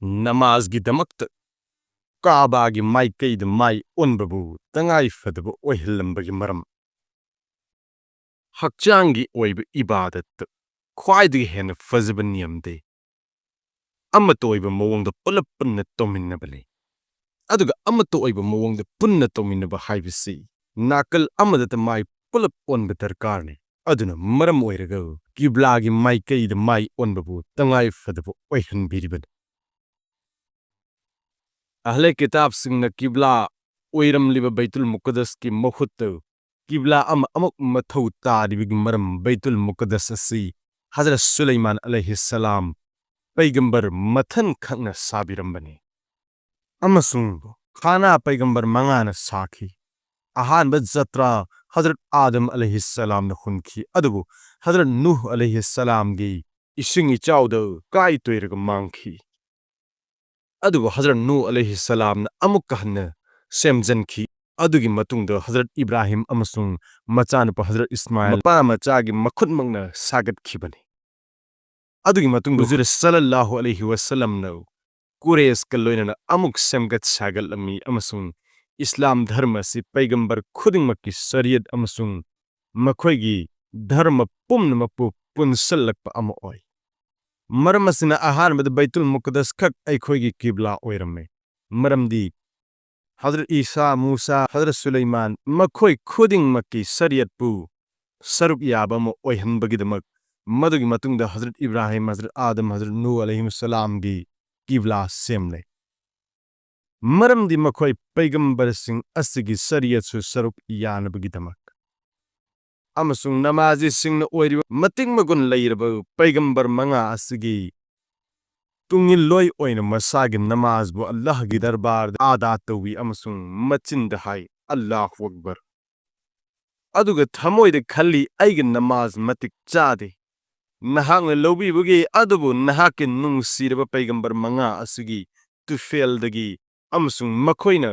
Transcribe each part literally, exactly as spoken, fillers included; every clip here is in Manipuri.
ꯅꯃꯥꯖꯒꯤꯗꯃꯛꯇ ꯀꯥꯕꯥꯒꯤ ꯃꯥꯏꯀꯩꯗ ꯃꯥꯏ ꯑꯣꯟꯕꯕꯨ ꯇꯉꯥꯏ ꯐꯗꯕ ꯑꯣꯏꯍꯜꯂꯝꯕꯒꯤ ꯃꯔꯝ꯫ ꯍꯛꯆꯥꯡꯒꯤ ꯑꯣꯏꯕ ꯏꯕꯥꯗꯠꯇ ꯈ꯭ꯋꯥꯏꯗꯒꯤ ꯍꯦꯟꯅ ꯐꯖꯕ ꯅꯤꯌꯝꯗꯤ ꯑꯃꯠꯇ ꯑꯣꯏꯕ ꯃꯑꯣꯡꯗ ꯄꯨꯂꯞ ꯄꯨꯟꯅ ꯇꯧꯃꯤꯟꯅꯕꯅꯤ꯫ ꯑꯗꯨꯒ ꯑꯃꯠꯇ ꯑꯣꯏꯕ ꯃꯑꯣꯡꯗ ꯄꯨꯟꯅ ꯇꯧꯃꯤꯟꯅꯕ ꯍꯥꯏꯕꯁꯤ ꯅꯥꯀꯜ ꯑꯃꯗꯇ ꯃꯥꯏ ꯄꯨꯂꯞ ꯑꯣꯟꯕ ꯗꯔꯀꯥꯔꯅꯤ꯫ ꯑꯗꯨꯅ ꯃꯔꯝ ꯑꯣꯏꯔꯒ ꯀꯤꯕ꯭ꯂꯥꯒꯤ ꯃꯥꯏꯀꯩꯗ ꯃꯥꯏ ꯑꯣꯟꯕꯕꯨ ꯇꯉꯥꯏ ꯐꯗꯕ ꯑꯣꯏꯍꯟꯕꯤꯔꯤꯕꯅꯤ꯫ ꯑꯍꯂꯦ ꯀꯤꯇꯥꯕꯁꯤꯡꯅ ꯀꯤꯕ꯭ꯂꯥ ꯑꯣꯏꯔꯝꯂꯤꯕ ꯕꯩꯇꯨꯜ ꯃꯨꯀꯗꯁꯀꯤ ꯃꯍꯨꯠꯇ ꯀꯤꯕ꯭ꯂꯥ ꯑꯃ ꯑꯃꯨꯛ ꯃꯊꯧ ꯇꯥꯔꯤꯕꯒꯤ ꯃꯔꯝ, ꯕꯩꯇꯨꯜ ꯃꯨꯀꯗꯁ ꯑꯁꯤ ꯍꯖꯔꯠ ꯁꯨꯂꯩꯃꯥꯟ ꯑꯂꯩꯍꯤꯁꯁꯂꯥꯝ ꯄꯩꯒꯝꯕꯔ ꯃꯊꯟꯈꯛꯅ ꯁꯥꯕꯤꯔꯝꯕꯅꯤ꯫ ꯑꯃꯁꯨꯡ ꯈꯥꯅꯥ ꯄꯩꯒꯝꯕꯔ ꯃꯉꯥꯅ ꯁꯥꯈꯤ꯫ ꯑꯍꯥꯟꯕ ꯖꯇ꯭ꯔꯥ ꯍꯖꯔꯠ ꯑꯥꯗꯝ ꯑꯂꯩꯍꯤꯁꯁꯂꯥꯝꯅ ꯍꯨꯟꯈꯤ, ꯑꯗꯨꯕꯨ ꯍꯖꯔꯠ ꯅꯨꯍ ꯑꯂꯩꯍꯤꯁꯁꯂꯥꯝꯒꯤ ꯏꯁꯤꯡ ꯏꯆꯥꯎꯗ ꯀꯥꯏ ꯇꯣꯏꯔꯒ ꯃꯥꯡꯈꯤ꯫ ꯑꯗꯨꯕꯨ ꯍꯖꯔꯠ ꯅꯨꯍ ꯑꯂꯩꯍꯤꯁꯁꯂꯥꯝꯅ ꯑꯃꯨꯛꯀ ꯍꯟꯅ ꯁꯦꯝꯖꯤꯟꯈꯤ꯫ ꯑꯗꯨꯒꯤ ꯃꯇꯨꯡꯗ ꯍꯖꯔꯠ ꯏꯕ꯭ꯔꯥꯍꯤꯝ ꯑꯃꯁꯨꯡ ꯃꯆꯥꯅꯨꯄꯥ ꯍꯖꯔꯠ ꯏꯁꯃꯥꯏꯜ ꯃꯄꯥ ꯃꯆꯥꯒꯤ ꯃꯈꯨꯠꯃꯛꯅ ꯁꯥꯒꯠꯈꯤꯕꯅꯤ꯫ ꯑꯗꯨꯒꯤ ꯃꯇꯨꯡꯗ ꯍꯨꯖꯨꯔ ꯁꯜꯂꯜꯂꯥꯍꯨ ꯑꯂꯩꯍꯤ ꯋꯁꯜꯂꯝꯅ ꯀꯨꯔꯦꯁꯀ ꯂꯣꯏꯅꯅ ꯑꯃꯨꯛ ꯁꯦꯝꯒꯠ ꯁꯥꯒꯠꯂꯝꯃꯤ ꯑꯃꯁꯨꯡ ꯏꯁꯂꯥꯝ ꯙꯔꯃ ꯑꯁꯤ ꯄꯩꯒꯝꯕꯔ ꯈꯨꯗꯤꯡꯃꯛꯀꯤ ꯁꯔꯤꯌꯠ ꯑꯃꯁꯨꯡ ꯃꯈꯣꯏꯒꯤ ꯙꯔꯃ ꯄꯨꯝꯅꯃꯛꯄꯨ ꯄꯨꯟꯁꯤꯜꯂꯛꯄ ꯑꯃ ꯑꯣꯏ꯫ ꯃꯔꯝ ꯑꯁꯤꯅ ꯑꯍꯥꯟꯕꯗ ꯕꯩꯇꯨꯜ ꯃꯨꯀꯗꯁ ꯈꯛ ꯑꯩꯈꯣꯏꯒꯤ ꯀꯤꯕ꯭ꯂꯥ ꯑꯣꯏꯔꯝꯃꯤ, ꯃꯔꯝꯗꯤ ꯍꯖꯔꯠ ꯏꯁꯥ, ꯃꯨꯁꯥ, ꯍꯖꯔꯠ ꯁꯨꯂꯩꯃꯥꯟ ꯃꯈꯣꯏ ꯈꯨꯗꯤꯡꯃꯛꯀꯤ ꯁꯔꯤꯌꯠꯄꯨ ꯁꯔꯨꯛ ꯌꯥꯕ ꯑꯃ ꯑꯣꯏꯍꯟꯕꯒꯤꯗꯃꯛ, ꯃꯗꯨꯒꯤ ꯃꯇꯨꯡꯗ ꯍꯖꯔꯠ ꯏꯕ꯭ꯔꯥꯍꯤꯝ, ꯍꯖꯔꯠ ꯑꯥꯗꯝ, ꯍꯖꯔꯠ ꯅꯨꯍ ꯑꯂꯩꯍꯤꯃꯨꯁꯁꯂꯥꯝꯒꯤ ꯀꯤꯕ꯭ꯂꯥ ꯁꯦꯝꯂꯦ꯫ ꯃꯔꯝꯗꯤ ꯃꯈꯣꯏ ꯄꯩꯒꯝꯕꯔꯁꯤꯡ ꯑꯁꯤꯒꯤ ꯁꯔꯤꯌꯠꯁꯨ ꯁꯔꯨꯛ ꯌꯥꯅꯕꯒꯤꯗꯃꯛ꯫ ꯑꯃꯁꯨꯡ ꯅꯃꯥꯖꯤꯁꯤꯡꯅ ꯑꯣꯏꯔꯤꯕ ꯃꯇꯤꯛ ꯃꯒꯨꯟ ꯂꯩꯔꯕ ꯄꯩꯒꯝꯕꯔ ꯃꯉꯥ ꯑꯁꯤꯒꯤ ꯇꯨꯡꯏꯜꯂꯣꯏ ꯑꯣꯏꯅ ꯃꯁꯥꯒꯤ ꯅꯃꯥꯖꯕꯨ ꯑꯜꯂꯥꯍꯒꯤ ꯗꯔꯕꯥꯔꯗ ꯑꯗꯥ ꯇꯧꯏ ꯑꯃꯁꯨꯡ ꯃꯆꯤꯟꯗ ꯍꯥꯏ, "ꯑꯜꯂꯥꯍꯨ ꯑꯛꯕꯔ"꯫ ꯑꯗꯨꯒ ꯊꯃꯣꯏꯗ ꯈꯜꯂꯤ, "ꯑꯩꯒꯤ ꯅꯃꯥꯖ ꯃꯇꯤꯛ ꯆꯥꯗꯦ꯫ ꯅꯍꯥꯛꯅ ꯂꯧꯕꯤꯕꯒꯤ, ꯑꯗꯨꯕꯨ ꯅꯍꯥꯛꯀꯤ ꯅꯨꯡꯁꯤꯔꯕ ꯄꯩꯒꯝꯕꯔ ꯃꯉꯥ ꯑꯁꯤꯒꯤ ꯇꯨꯐꯦꯜꯗꯒꯤ ꯑꯃꯁꯨꯡ ꯃꯈꯣꯏꯅ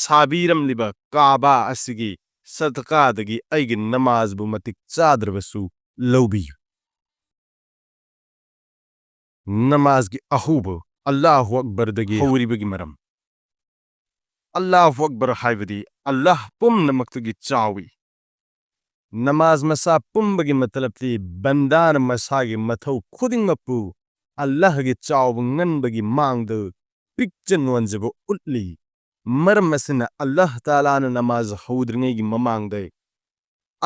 ꯁꯥꯕꯤꯔꯝꯂꯤꯕ ꯀꯥꯕꯥ ꯑꯁꯤꯒꯤ ꯁꯗꯀꯥꯗꯒꯤ ꯑꯩꯒꯤ ꯅꯃꯥꯖꯕꯨ ꯃꯇꯤꯛ ꯆꯥꯗ꯭ꯔꯕꯁꯨ ꯂꯧꯕꯤꯌꯨ"꯫ ꯅꯃꯥꯖꯒꯤ ꯑꯍꯧꯕ ꯑꯜꯂꯥꯍꯨ ꯑꯛꯕꯔꯗꯒꯤ ꯍꯧꯔꯤꯕꯒꯤ ꯃꯔꯝ꯫ ꯑꯜꯂꯥꯍꯨ ꯑꯛꯕꯔ ꯍꯥꯏꯕꯗꯤ ꯑꯜꯂꯥꯍ ꯄꯨꯝꯅꯃꯛꯇꯒꯤ ꯆꯥꯎꯏ꯫ ꯅꯃꯥꯖ ꯃꯁꯥ ꯄꯨꯝꯕꯒꯤ ꯃꯇꯂꯞꯇꯤ ꯕꯟꯗꯥꯅ ꯃꯁꯥꯒꯤ ꯃꯊꯧ ꯈꯨꯗꯤꯡꯃꯛꯄꯨ ꯑꯜꯂꯥꯍꯒꯤ ꯆꯥꯎꯕ ꯉꯟꯕꯒꯤ ꯃꯥꯡꯗ ꯄꯤꯛꯆ ꯅꯣꯟꯖꯕ ꯎꯠꯂꯤ꯫ ꯃꯔꯝ ꯑꯁꯤꯅ ꯑꯜꯂꯥꯍ ꯇꯥꯂꯥꯅ ꯅꯃꯥꯖ ꯍꯧꯗ꯭ꯔꯤꯉꯩꯒꯤ ꯃꯃꯥꯡꯗ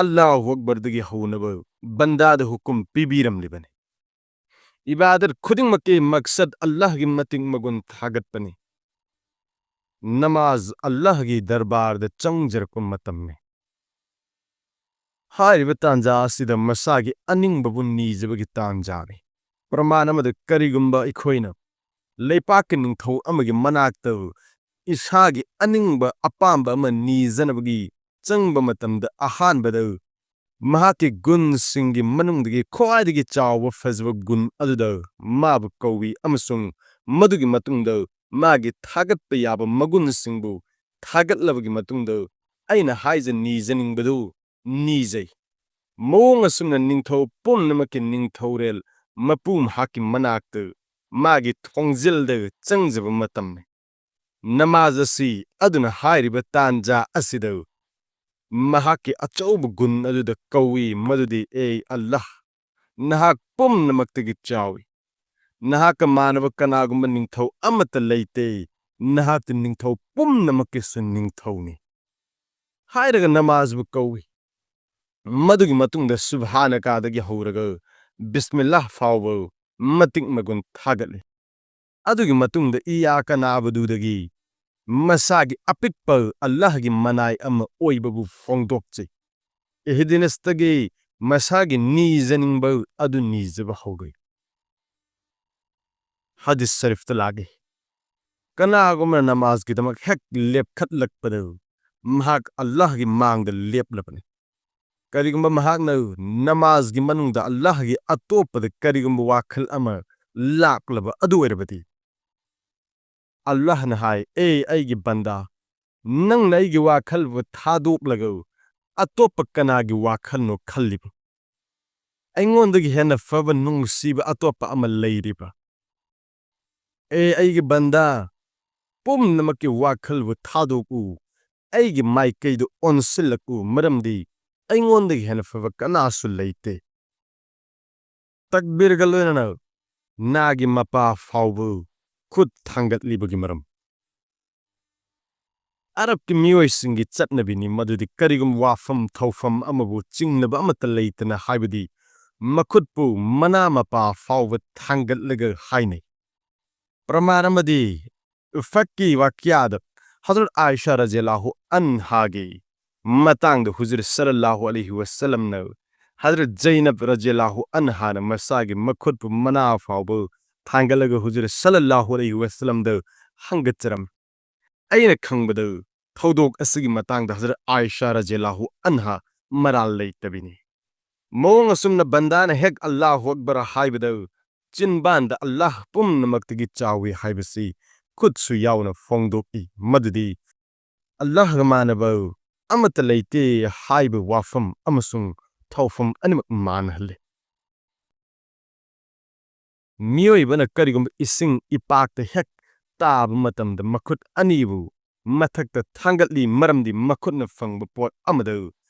ꯑꯜꯂꯥꯍꯨ ꯑꯛꯕꯔꯗꯒꯤ ꯍꯧꯅꯕ ꯕꯟꯗꯥꯗ ꯍꯨꯀꯨꯝ ꯄꯤꯕꯤꯔꯝꯂꯤꯕꯅꯤ꯫ ꯏꯕꯥꯗꯠ ꯈꯨꯗꯤꯡꯃꯛꯀꯤ ꯃꯛꯁꯠ ꯑꯜꯂꯥꯍꯒꯤ ꯃꯇꯤꯛ ꯃꯒꯨꯟ ꯊꯥꯒꯠꯄꯅꯤ꯫ ꯅꯃꯥꯖ ꯑꯜꯂꯥꯍꯒꯤ ꯗꯔꯕꯥꯔꯗ ꯆꯪꯖꯔꯛꯄ ꯃꯇꯝꯅꯤ꯫ ꯍꯥꯏꯔꯤꯕ ꯇꯥꯟꯖꯥ ꯑꯁꯤꯗ ꯃꯁꯥꯒꯤ ꯑꯅꯤꯡꯕꯕꯨ ꯅꯤꯖꯕꯒꯤ ꯇꯥꯟꯖꯥꯅꯤ꯫ ꯄ꯭ꯔꯃꯥꯟ ꯑꯃꯗ, ꯀꯔꯤꯒꯨꯝꯕ ꯑꯩꯈꯣꯏꯅ ꯂꯩꯄꯥꯛꯀꯤ ꯅꯤꯡꯊꯧ ꯑꯃꯒꯤ ꯃꯅꯥꯛꯇ ꯏꯁꯥꯒꯤ ꯑꯅꯤꯡꯕ ꯑꯄꯥꯝꯕ ꯑꯃ ꯅꯤꯖꯅꯕꯒꯤ ꯆꯪꯕ ꯃꯇꯝꯗ, ꯑꯍꯥꯟꯕꯗ ꯃꯍꯥꯛꯀꯤ ꯒꯨꯟꯁꯤꯡꯒꯤ ꯃꯅꯨꯡꯗꯒꯤ ꯈ꯭ꯋꯥꯏꯗꯒꯤ ꯆꯥꯎꯕ ꯐꯖꯕ ꯒꯨꯟ ꯑꯗꯨꯗ ꯃꯥꯕꯨ ꯀꯧꯏ ꯑꯃꯁꯨꯡ ꯃꯗꯨꯒꯤ ꯃꯇꯨꯡꯗ ꯃꯥꯒꯤ ꯊꯥꯒꯠꯄ ꯌꯥꯕ ꯃꯒꯨꯟꯁꯤꯡꯕꯨ ꯊꯥꯒꯠꯂꯕꯒꯤ ꯃꯇꯨꯡꯗ, ꯑꯩꯅ ꯍꯥꯏꯖ ꯅꯤꯖꯅꯤꯡꯕꯗꯨ ꯅꯤꯖꯩ꯫ ꯃꯑꯣꯡ ꯑꯁꯨꯝꯅ ꯅꯤꯡꯊꯧ ꯄꯨꯝꯅꯃꯛꯀꯤ ꯅꯤꯡꯊꯧꯔꯦꯜ ꯃꯄꯨ ꯃꯍꯥꯛꯀꯤ ꯃꯅꯥꯛꯇ ꯃꯥꯒꯤ ꯊꯣꯡꯖꯤꯜꯗ ꯆꯪꯖꯕ ꯃꯇꯝꯅꯤ꯫ ꯅꯃꯥꯖ ꯑꯁꯤ ꯑꯗꯨꯅ ꯍꯥꯏꯔꯤꯕ ꯇꯥꯟꯖꯥ ꯑꯁꯤꯗ ꯃꯍꯥꯛꯀꯤ ꯑꯆꯧꯕ ꯒꯨꯟ ꯑꯗꯨꯗ ꯀꯧꯏ, ꯃꯗꯨꯗꯤ, "ꯑꯦ ꯑꯜꯂꯥꯍ, ꯅꯍꯥꯛ ꯄꯨꯝꯅꯃꯛꯇꯒꯤ ꯆꯥꯎꯏ꯫ ꯅꯍꯥꯛꯀ ꯃꯥꯟꯅꯕ ꯀꯅꯥꯒꯨꯝꯕ ꯅꯤꯡꯊꯧ ꯑꯃꯠꯇ ꯂꯩꯇꯦ꯫ ꯅꯍꯥꯛꯇꯤ ꯅꯤꯡꯊꯧ ꯄꯨꯝꯅꯃꯛꯀꯤꯁꯨ ꯅꯤꯡꯊꯧꯅꯤ" ꯍꯥꯏꯔꯒ ꯅꯃꯥꯖꯕꯨ ꯀꯧꯏ꯫ ꯃꯗꯨꯒꯤ ꯃꯇꯨꯡꯗ ꯁꯨꯕꯍꯥꯅꯀꯥꯗꯒꯤ ꯍꯧꯔꯒ ꯕꯤꯁꯃꯤꯜꯂꯥꯍ ꯐꯥꯎꯕ ꯃꯇꯤꯛ ꯃꯒꯨꯟ ꯊꯥꯒꯠꯂꯤ꯫ ꯑꯗꯨꯒꯤ ꯃꯇꯨꯡꯗ ꯏꯌꯥꯀ ꯅꯥꯕꯗꯨꯗꯒꯤ ꯃꯁꯥꯒꯤ ꯑꯄꯤꯛꯄ ꯑꯜꯂꯥꯍꯒꯤ ꯃꯅꯥꯏ ꯑꯃ ꯑꯣꯏꯕꯕꯨ ꯐꯣꯡꯗꯣꯛꯆꯩ꯫ ꯏꯍꯗꯤꯅꯁꯇꯒꯤ ꯃꯁꯥꯒꯤ ꯅꯤꯖꯅꯤꯡꯕ ꯑꯗꯨ ꯅꯤꯖꯕ ꯍꯧꯔꯛꯏ꯫ ꯍꯗꯤꯁ ꯁꯔꯤꯐꯇ ꯂꯥꯛꯏ, ꯀꯅꯥꯒꯨꯝꯕꯅ ꯅꯃꯥꯖꯒꯤꯗꯃꯛ ꯍꯦꯛ ꯂꯦꯞꯈꯠꯂꯛꯄꯗ ꯃꯍꯥꯛ ꯑꯜꯂꯥꯍꯒꯤ ꯃꯥꯡꯗ ꯂꯦꯞꯂꯕꯅꯤ꯫ ꯀꯔꯤꯒꯨꯝꯕ ꯃꯍꯥꯛꯅ ꯅꯃꯥꯖꯒꯤ ꯃꯅꯨꯡꯗ ꯑꯜꯂꯥꯍꯒꯤ ꯑꯇꯣꯞꯄꯗ ꯀꯔꯤꯒꯨꯝꯕ ꯋꯥꯈꯜ ꯑꯃ ꯂꯥꯛꯂꯕ ꯑꯗꯨ ꯑꯣꯏꯔꯕꯗꯤ, ꯑꯜꯂꯥꯍꯅ ꯍꯥꯏ, "ꯑꯦ ꯑꯩꯒꯤ ꯕꯟꯗꯥ, ꯅꯪꯅ ꯑꯩꯒꯤ ꯋꯥꯈꯜꯕꯨ ꯊꯥꯗꯣꯛꯂꯒ ꯑꯇꯣꯞꯄ ꯀꯅꯥꯒꯤ ꯋꯥꯈꯜꯅꯣ ꯈꯜꯂꯤꯕ? ꯑꯩꯉꯣꯟꯗꯒꯤ ꯍꯦꯟꯅ ꯐꯕ ꯅꯨꯡꯁꯤꯕ ꯑꯇꯣꯞꯄ ꯑꯃ ꯂꯩꯔꯤꯕ꯭ꯔꯥ?" "ꯑꯦ ꯑꯩꯒꯤ ꯕꯟꯗꯥ, ꯄꯨꯝꯅꯃꯛꯀꯤ ꯋꯥꯈꯜꯕꯨ ꯊꯥꯗꯣꯛꯎ, ꯑꯩꯒꯤ ꯃꯥꯏꯀꯩꯗꯨ ꯑꯣꯟꯁꯤꯜꯂꯛꯎ, ꯃꯔꯝꯗꯤ ꯑꯩꯉꯣꯟꯗꯒꯤ ꯍꯦꯟꯅ ꯐꯕ ꯀꯅꯥꯁꯨ ꯂꯩꯇꯦ"꯫ ꯇꯛꯕꯤꯔꯒ ꯂꯣꯏꯅꯅ ꯅꯥꯒꯤ ꯃꯄꯥ ꯐꯥꯎꯕ ꯈꯨꯠ ꯊꯥꯡꯒꯠꯂꯤꯕꯒꯤ ꯃꯔꯝ꯫ ꯑꯔꯕꯀꯤ ꯃꯤꯑꯣꯏꯁꯤꯡꯒꯤ ꯆꯠꯅꯕꯤꯅꯤ ꯃꯗꯨꯗꯤ ꯀꯔꯤꯒꯨꯝꯕ ꯋꯥꯐꯝ ꯊꯧꯐꯝ ꯑꯃꯕꯨ ꯆꯤꯡꯅꯕ ꯑꯃꯠꯇ ꯂꯩꯇꯅ, ꯍꯥꯏꯕꯗꯤ ꯃꯈꯨꯠꯄꯨ ꯃꯅꯥ ꯃꯄꯥ ꯐꯥꯎꯕ ꯊꯥꯡꯒꯠꯂꯒ ꯍꯥꯏꯅꯩ꯫ ꯄ꯭ꯔꯃꯥꯟ ꯑꯃꯗꯤ ꯐꯛꯀꯤ ꯋꯥꯀ꯭ꯌꯥꯗ ꯍꯖꯔꯠ ꯑꯥꯏꯁꯥ ꯔꯖꯤꯌꯜꯂꯥꯍꯨ ꯑꯟꯍꯥꯒꯤ ꯃꯇꯥꯡꯗ ꯍꯨꯖꯨꯔ ꯁꯜꯂꯜꯂꯥꯍꯨ ꯑꯂꯩꯍꯤ ꯋꯁꯜꯂꯝꯅ ꯍꯖꯔꯠ ꯖꯩꯅꯕ ꯔꯖꯤꯌꯜꯂꯥꯍꯨ ꯑꯟꯍꯥꯅ ꯃꯁꯥꯒꯤ ꯃꯈꯨꯠꯄꯨ ꯃꯅꯥ ꯐꯥꯎꯕ ꯊꯥꯡꯒꯠꯂꯒ ꯍꯨꯖꯨꯔ ꯁꯜꯂꯜꯂꯥꯍꯨ ꯑꯂꯩꯍꯤ ꯋꯁꯜꯂꯝꯗ ꯍꯪꯒꯠꯆꯔꯝꯃꯤ꯫ ꯑꯩꯅ ꯈꯪꯕꯗ ꯊꯧꯗꯣꯛ ꯑꯁꯤꯒꯤ ꯃꯇꯥꯡꯗ ꯍꯖꯔꯠ ꯑꯥꯏꯁꯥ ꯔꯖꯤꯌꯜꯂꯥꯍꯨ ꯑꯟꯍꯥ ꯃꯔꯥꯜ ꯂꯩꯇꯕꯤꯅꯤ꯫ ꯃꯑꯣꯡ ꯑꯁꯨꯝꯅ ꯕꯟꯗꯥꯅ ꯍꯦꯛ "ꯑꯜꯂꯥꯍꯨ ꯑꯛꯕꯔ" ꯍꯥꯏꯕꯗ ꯆꯤꯟꯕꯥꯟꯗ "ꯑꯜꯂꯥꯍ ꯄꯨꯝꯅꯃꯛꯇꯒꯤ ꯆꯥꯎꯏ" ꯍꯥꯏꯕꯁꯤ ꯈꯨꯠꯁꯨ ꯌꯥꯎꯅ ꯐꯣꯡꯗꯣꯛꯏ, ꯃꯗꯨꯗꯤ "ꯑꯜꯂꯥꯍꯒ ꯃꯥꯟꯅꯕ ꯑꯃꯠꯇ ꯂꯩꯇꯦ" ꯍꯥꯏꯕ ꯋꯥꯐꯝ ꯑꯃꯁꯨꯡ ꯊꯧꯐꯝ ꯑꯅꯤꯃꯛ ꯃꯥꯟꯅꯍꯜꯂꯤ꯫ ꯃꯤꯑꯣꯏꯕꯅ ꯀꯔꯤꯒꯨꯝꯕ ꯏꯁꯤꯡ ꯏꯄꯥꯛꯇ ꯍꯦꯛ ꯇꯥꯕ ꯃꯇꯝꯗ ꯃꯈꯨꯠ ꯑꯅꯤꯕꯨ ꯃꯊꯛꯇ ꯊꯥꯡꯒꯠꯂꯤ, ꯃꯔꯝꯗꯤ ꯃꯈꯨꯠꯅ ꯐꯪꯕ ꯄꯣꯠ ꯑꯃꯗ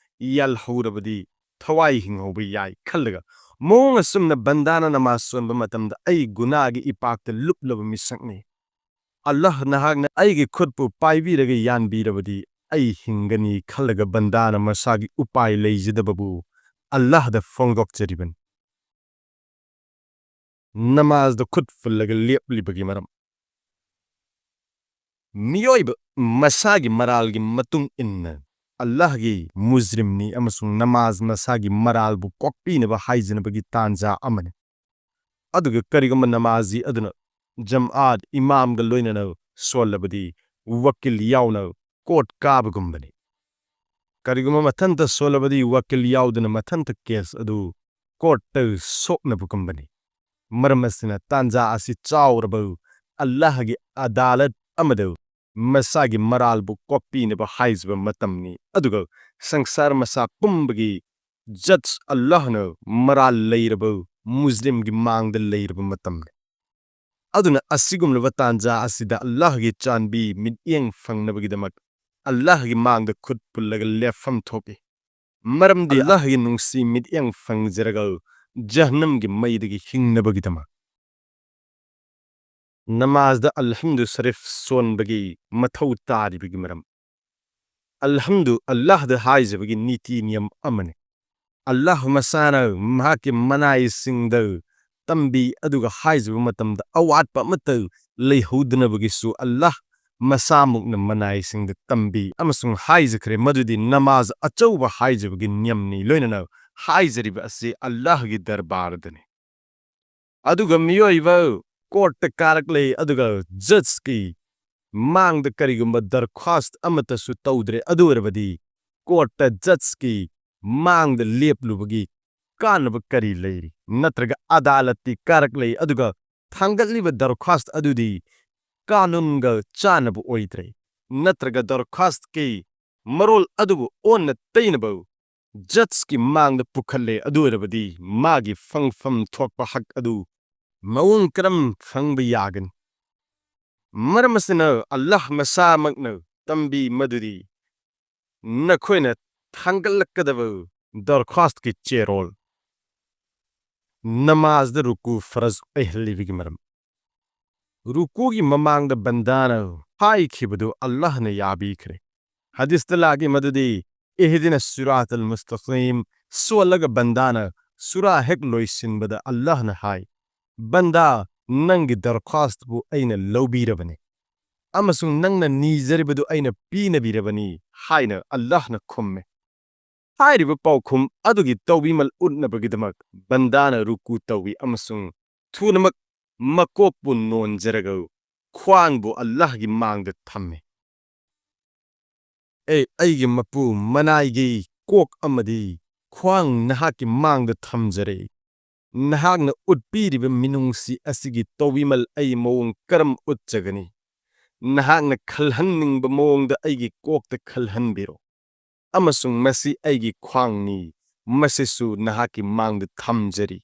ꯌꯥꯜꯍꯧꯔꯕꯗꯤ ꯊꯋꯥꯏ ꯍꯤꯡꯍꯧꯕ ꯌꯥꯏ ꯈꯜꯂꯒ꯫ ꯃꯑꯣꯡ ꯑꯁꯨꯝꯅ ꯕꯟꯗꯥꯅ ꯅꯃꯥꯖ ꯁꯣꯟꯕ ꯃꯇꯝꯗ "ꯑꯩ ꯒꯨꯅꯥꯒꯤ ꯏꯄꯥꯛꯇ ꯂꯨꯞꯂꯕ ꯃꯤꯁꯛꯅꯤ꯫ ꯑꯜꯂꯥꯍ ꯅꯍꯥꯛꯅ ꯑꯩꯒꯤ ꯈꯨꯠꯄꯨ ꯄꯥꯏꯕꯤꯔꯒ ꯌꯥꯟꯕꯤꯔꯕꯗꯤ ꯑꯩ ꯍꯤꯡꯒꯅꯤ" ꯈꯜꯂꯒ ꯕꯟꯗꯥꯅ ꯃꯁꯥꯒꯤ ꯎꯄꯥꯏ ꯂꯩꯖꯗꯕꯕꯨ ꯑꯜꯂꯥꯍꯗ ꯐꯣꯡꯗꯣꯛꯆꯔꯤꯕꯅꯤ꯫ ꯅꯃꯥꯖꯗ ꯈꯨꯠ ꯐꯨꯜꯂꯒ ꯂꯦꯞꯂꯤꯕꯒꯤ ꯃꯔꯝ꯫ ꯃꯤꯑꯣꯏꯕ ꯃꯁꯥꯒꯤ ꯃꯔꯥꯜꯒꯤ ꯃꯇꯨꯡ ꯏꯟꯅ ꯑꯜꯂꯥꯍꯒꯤ ꯃꯨꯖꯔꯤꯝꯅꯤ ꯑꯃꯁꯨꯡ ꯅꯃꯥꯖ ꯃꯁꯥꯒꯤ ꯃꯔꯥꯜꯕꯨ ꯀꯣꯛꯄꯤꯅꯕ ꯍꯥꯏꯖꯅꯕꯒꯤ ꯇꯥꯟꯖꯥ ꯑꯃꯅꯤ꯫ ꯑꯗꯨꯒ ꯀꯔꯤꯒꯨꯝꯕ ꯅꯃꯥꯖꯤ ꯑꯗꯨꯅ ꯖꯝꯑꯥꯠ ꯏꯃꯥꯝꯒ ꯂꯣꯏꯅꯅ ꯁꯣꯜꯂꯕꯗꯤ ꯋꯀꯤꯜ ꯌꯥꯎꯅ ꯀꯣꯔꯠ ꯀꯥꯕꯒꯨꯝꯕꯅꯤ꯫ ꯀꯔꯤꯒꯨꯝꯕ ꯃꯊꯟꯇ ꯁꯣꯜꯂꯕꯗꯤ ꯋꯀꯤꯜ ꯌꯥꯎꯗꯅ ꯃꯊꯟꯇ ꯀꯦꯁ ꯑꯗꯨ ꯀꯣꯔꯠꯇ ꯁꯣꯛꯅꯕꯒꯨꯝꯕꯅꯤ꯫ ꯃꯔꯝ ꯑꯁꯤꯅ ꯇꯥꯟꯖꯥ ꯑꯁꯤ ꯆꯥꯎꯔꯕ ꯑꯜꯂꯥꯍꯒꯤ ꯑꯗꯥꯂꯠ ꯑꯃꯗ ꯃꯁꯥꯒꯤ ꯃꯔꯥꯜꯕꯨ ꯀꯣꯛꯄꯤꯅꯕ ꯍꯥꯏꯖꯕ ꯃꯇꯝꯅꯤ, ꯑꯗꯨꯒ ꯁꯪꯁꯥꯔ ꯃꯁꯥ ꯄꯨꯝꯕꯒꯤ ꯖꯖ ꯑꯜꯂꯥꯍꯅ ꯃꯔꯥꯜ ꯂꯩꯔꯕ ꯃꯨꯖꯔꯤꯝꯒꯤ ꯃꯥꯡꯗ ꯂꯩꯔꯕ ꯃꯇꯝꯅꯤ꯫ ꯑꯗꯨꯅ ꯑꯁꯤꯒꯨꯝꯂꯕ ꯇꯥꯟꯖꯥ ꯑꯁꯤꯗ ꯑꯜꯂꯥꯍꯒꯤ ꯆꯥꯟꯕꯤ ꯃꯤꯠꯌꯦꯡ ꯐꯪꯅꯕꯒꯤꯗꯃꯛ ꯑꯜꯂꯥꯍꯒꯤ ꯃꯥꯡꯗ ꯈꯨꯠ ꯄꯨꯜꯂꯒ ꯂꯦꯞꯐꯝ ꯊꯣꯛꯏ꯫ ꯃꯔꯝꯗꯤ ꯑꯜꯂꯥꯍꯒꯤ ꯅꯨꯡꯁꯤ ꯃꯤꯠꯌꯦꯡ ꯐꯪꯖꯔꯒ ꯖꯍꯟꯅꯝꯒꯤ ꯃꯩꯗꯒꯤ ꯍꯤꯡꯅꯕꯒꯤꯗꯃꯛ꯫ ꯅꯃꯥꯖꯗ ꯑꯜꯍꯝꯗꯨ ꯁꯔꯤꯐ ꯁꯣꯟꯕꯒꯤ ꯃꯊꯧ ꯇꯥꯔꯤꯕꯒꯤ ꯃꯔꯝ꯫ ꯑꯜꯍꯝꯗꯨ ꯑꯜꯂꯥꯍꯗ ꯍꯥꯏꯖꯕꯒꯤ ꯅꯤꯇꯤ ꯅꯤꯌꯝ ꯑꯃꯅꯤ꯫ ꯑꯜꯂꯥꯍ ꯃꯁꯥꯅ ꯃꯍꯥꯛꯀꯤ ꯃꯅꯥꯏꯁꯤꯡꯗ ꯇꯝꯕꯤ, ꯑꯗꯨꯒ ꯍꯥꯏꯖꯕ ꯃꯇꯝꯗ ꯑꯋꯥꯠꯄ ꯑꯃꯠꯇ ꯂꯩꯍꯧꯗꯅꯕꯒꯤꯁꯨ ꯑꯜꯂꯥꯍ ꯃꯁꯥꯃꯛꯅ ꯃꯅꯥꯏꯁꯤꯡꯗ ꯇꯝꯕꯤ ꯑꯃꯁꯨꯡ ꯍꯥꯏꯖꯈ꯭ꯔꯦ ꯃꯗꯨꯗꯤ ꯅꯃꯥꯖ ꯑꯆꯧꯕ ꯍꯥꯏꯖꯕꯒꯤ ꯅꯤꯌꯝꯅꯤ, ꯂꯣꯏꯅꯅ ꯍꯥꯏꯖꯔꯤꯕ ꯑꯁꯤ ꯑꯜꯂꯥꯍꯒꯤ ꯗꯔꯕꯥꯔꯗꯅꯤ꯫ ꯑꯗꯨꯒ ꯃꯤꯑꯣꯏꯕ ꯀꯣꯔꯠꯇ ꯀꯥꯔꯛꯂꯦ, ꯑꯗꯨꯒ ꯖꯖꯀꯤ ꯃꯥꯡꯗ ꯀꯔꯤꯒꯨꯝꯕ ꯗꯔꯈ꯭ꯋꯥꯁ ꯑꯃꯠꯇꯁꯨ ꯇꯧꯗ꯭ꯔꯦ, ꯑꯗꯨ ꯑꯣꯏꯔꯕꯗꯤ ꯀꯣꯔꯠꯇ ꯖꯖꯀꯤ ꯃꯥꯡꯗ ꯂꯦꯞꯂꯨꯕꯒꯤ ꯀꯥꯟꯅꯕ ꯀꯔꯤ ꯂꯩꯔꯤ? ꯅꯠꯇ꯭ꯔꯒ ꯑꯗꯥꯂꯠꯇꯤ ꯀꯥꯔꯛꯂꯦ, ꯑꯗꯨꯒ ꯊꯥꯡꯒꯠꯂꯤꯕ ꯗꯔꯈ꯭ꯋꯥꯁ ꯑꯗꯨꯗꯤ ꯀꯥꯅꯨꯟꯒ ꯆꯥꯟꯅꯕ ꯑꯣꯏꯗ꯭ꯔꯦ, ꯅꯠꯇ꯭ꯔꯒ ꯗꯔꯈ꯭ꯋꯥꯁꯀꯤ ꯃꯔꯣꯜ ꯑꯗꯨꯕꯨ ꯑꯣꯟꯅ ꯇꯩꯅꯕ ꯖꯖꯀꯤ ꯃꯥꯡꯗ ꯄꯨꯈꯠꯂꯦ, ꯑꯗꯨ ꯑꯣꯏꯔꯕꯗꯤ ꯃꯥꯒꯤ ꯐꯪꯐꯝ ꯊꯣꯛꯄ ꯍꯛ ꯑꯗꯨ ꯃꯑꯣꯡ ꯀꯔꯝ ꯐꯪꯕ ꯌꯥꯒꯅꯤ? ꯃꯔꯝ ꯑꯁꯤꯅ ꯑꯜꯂꯥꯍ ꯃꯁꯥꯃꯛꯅ ꯇꯝꯕꯤ ꯃꯗꯨꯗꯤ ꯅꯈꯣꯏꯅ ꯊꯥꯡꯒꯠꯂꯛꯀꯗꯕ ꯗꯔꯈ꯭ꯋꯥꯁꯀꯤ ꯆꯦꯔꯣꯜ꯫ ꯅꯃꯥꯖꯗ ꯔꯨꯀꯨ ꯐꯔꯖ ꯑꯣꯏꯍꯜꯂꯤꯕꯒꯤ ꯃꯔꯝ꯫ ꯔꯨꯀꯨꯒꯤ ꯃꯃꯥꯡꯗ ꯕꯟꯗꯥꯅ ꯍꯥꯏꯈꯤꯕꯗꯨ ꯑꯜꯂꯥꯍꯅ ꯌꯥꯕꯤꯈ꯭ꯔꯦ꯫ ꯍꯗꯤꯁꯇ ꯂꯥꯛꯏ ꯃꯗꯨꯗꯤ ꯏꯍꯗꯤꯅ ꯁꯤꯔꯥꯇꯜ ꯃꯨꯁꯇꯀꯤꯝ ꯁꯣꯜꯂꯒ ꯕꯟꯗꯥꯅ ꯁꯨꯔꯥ ꯍꯦꯛ ꯂꯣꯏꯁꯤꯟꯕꯗ ꯑꯜꯂꯥꯍꯅ ꯍꯥꯏ, "ꯕꯟꯗꯥ, ꯅꯪꯒꯤ ꯗꯔꯈ꯭ꯋꯥꯁꯇꯕꯨ ꯑꯩꯅ ꯂꯧꯕꯤꯔꯕꯅꯤ ꯑꯃꯁꯨꯡ ꯅꯪꯅ ꯅꯤꯖꯔꯤꯕꯗꯨ ꯑꯩꯅ ꯄꯤꯅꯕꯤꯔꯕꯅꯤ" ꯍꯥꯏꯅ ꯑꯜꯂꯥꯍꯅ ꯈꯨꯝꯃꯦ꯫ ꯍꯥꯏꯔꯤꯕ ꯄꯥꯎꯈꯨꯝ ꯑꯗꯨꯒꯤ ꯇꯧꯕꯤꯃꯜ ꯎꯠꯅꯕꯒꯤꯗꯃꯛ ꯕꯟꯗꯥꯅ ꯔꯨꯀꯨ ꯇꯧꯏ ꯑꯃꯁꯨꯡ ꯊꯨꯅꯃꯛ ꯃꯀꯣꯛꯄꯨ ꯅꯣꯟꯖꯔꯒ ꯈ꯭ꯋꯥꯡꯕꯨ ꯑꯜꯂꯥꯍꯒꯤ ꯃꯥꯡꯗ ꯊꯝꯃꯤ꯫ "ꯑꯦ ꯑꯩꯒꯤ ꯃꯄꯨ, ꯃꯅꯥꯏꯒꯤ ꯀꯣꯛ ꯑꯃꯗꯤ ꯈ꯭ꯋꯥꯡ ꯅꯍꯥꯛꯀꯤ ꯃꯥꯡꯗ ꯊꯝꯖꯔꯦ꯫ ꯅꯍꯥꯛꯅ ꯎꯠꯄꯤꯔꯤꯕ ꯃꯤꯅꯨꯡꯁꯤ ꯑꯁꯤꯒꯤ ꯇꯧꯕꯤꯃꯜ ꯑꯩ ꯃꯑꯣꯡ ꯀꯔꯝ ꯎꯠꯆꯒꯅꯤ? ꯅꯍꯥꯛꯅ ꯈꯜꯍꯟꯅꯤꯡꯕ ꯃꯑꯣꯡꯗ ꯑꯩꯒꯤ ꯀꯣꯛꯇ ꯈꯜꯍꯟꯕꯤꯔꯣ, ꯑꯃꯁꯨꯡ ꯃꯁꯤ ꯑꯩꯒꯤ ꯈ꯭ꯋꯥꯡꯅꯤ, ꯃꯁꯤꯁꯨ ꯅꯍꯥꯛꯀꯤ ꯃꯥꯡꯗ ꯊꯝꯖꯔꯤ"꯫